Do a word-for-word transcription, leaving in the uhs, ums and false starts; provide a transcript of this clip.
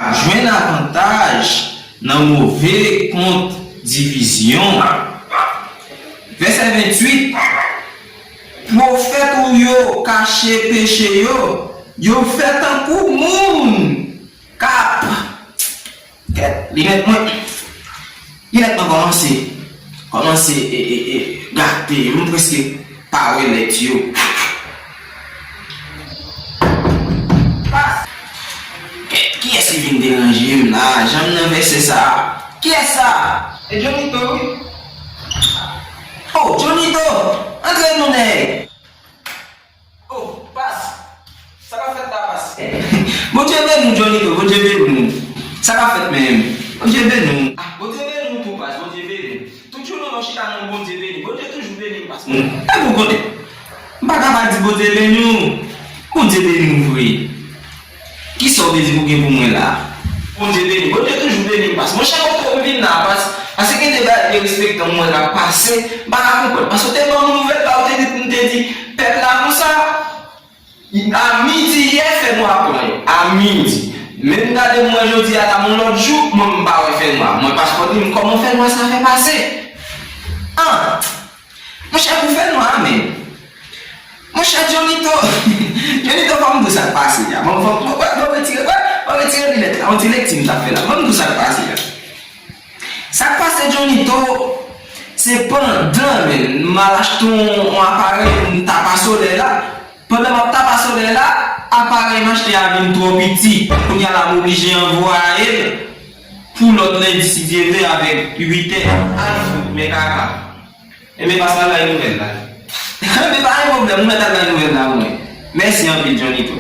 Jwenn avantaj nan move kont divizyon. Vèsè venntuit, pwofèt ou yo kache peche yo, yo fè tankou moun k ap, kèt, linèt mwen, linèt mwen kòmanse, kòmanse e, e, e, gate, m prèske pa wè lèt yo. Pas! Kèt, kiyès ki vin deranje m la? Jan m nan vèsè sa a. Kiyès sa a? E Johnito, wi. Oh, Johnito! Antre non, nèg! Oh, Pas! Sa k ap fèt la, Pas? Bondye beni w, Johnito, Bondye beni w. Sa k ap fèt menm? Bondye beni w. Ah, Bondye beni w tou, Pas, Bondye beni w. Tout jounen lè w chita nan Bondye beni, Bondye toujou beni m, Pas. E pou konnen. M pa ka pa di Bondye beni w. Bondye beni w vre. Kisa w bezwen pou gen pou mwen la? Bondye beni, Bondye toujou beni m, Pas. Monchè, kote w vin la, Pas? Paske gen de bagay derespektan mwen k ap pase, m pa ka konprann. Paske w te ban m nouvèl la, ou te di pou m te di pèp la konsa. A midi yè, fènwa pran yo. A midi. Men m gade m wè jodi a la, m yon lòt jou, mwen m pa wè fènwa. Mwen, paspò di m, kòman fènwa sa fè pase? An! Monchè, pou fènwa a menm. Monchè, Johnito, Johnito, fò m di w sa k pase a. Bon, fò, fò, fò, fò retire, fò, fò retire linèt la. Yon ti lekti m t ap fè la. Fò m di w sa k pase a. Sa k pase, Johnito, se pandan, menm, m al achte yon, yon aparèy pou m tapa solèy la. Pandan m ap tapa solèy la, aparèy m achte a vin twò piti. Kounye a la, m oblije anvwaye l pou lòt lendi, si Dye vle, avèk uit è. Al fout, men kaka. Enben, Pas, al bay nouvèl la. Enben, pa gen pwoblèm, ou mèt al bay nouvèl la pou mwen. Mèsi anpil, Johnito.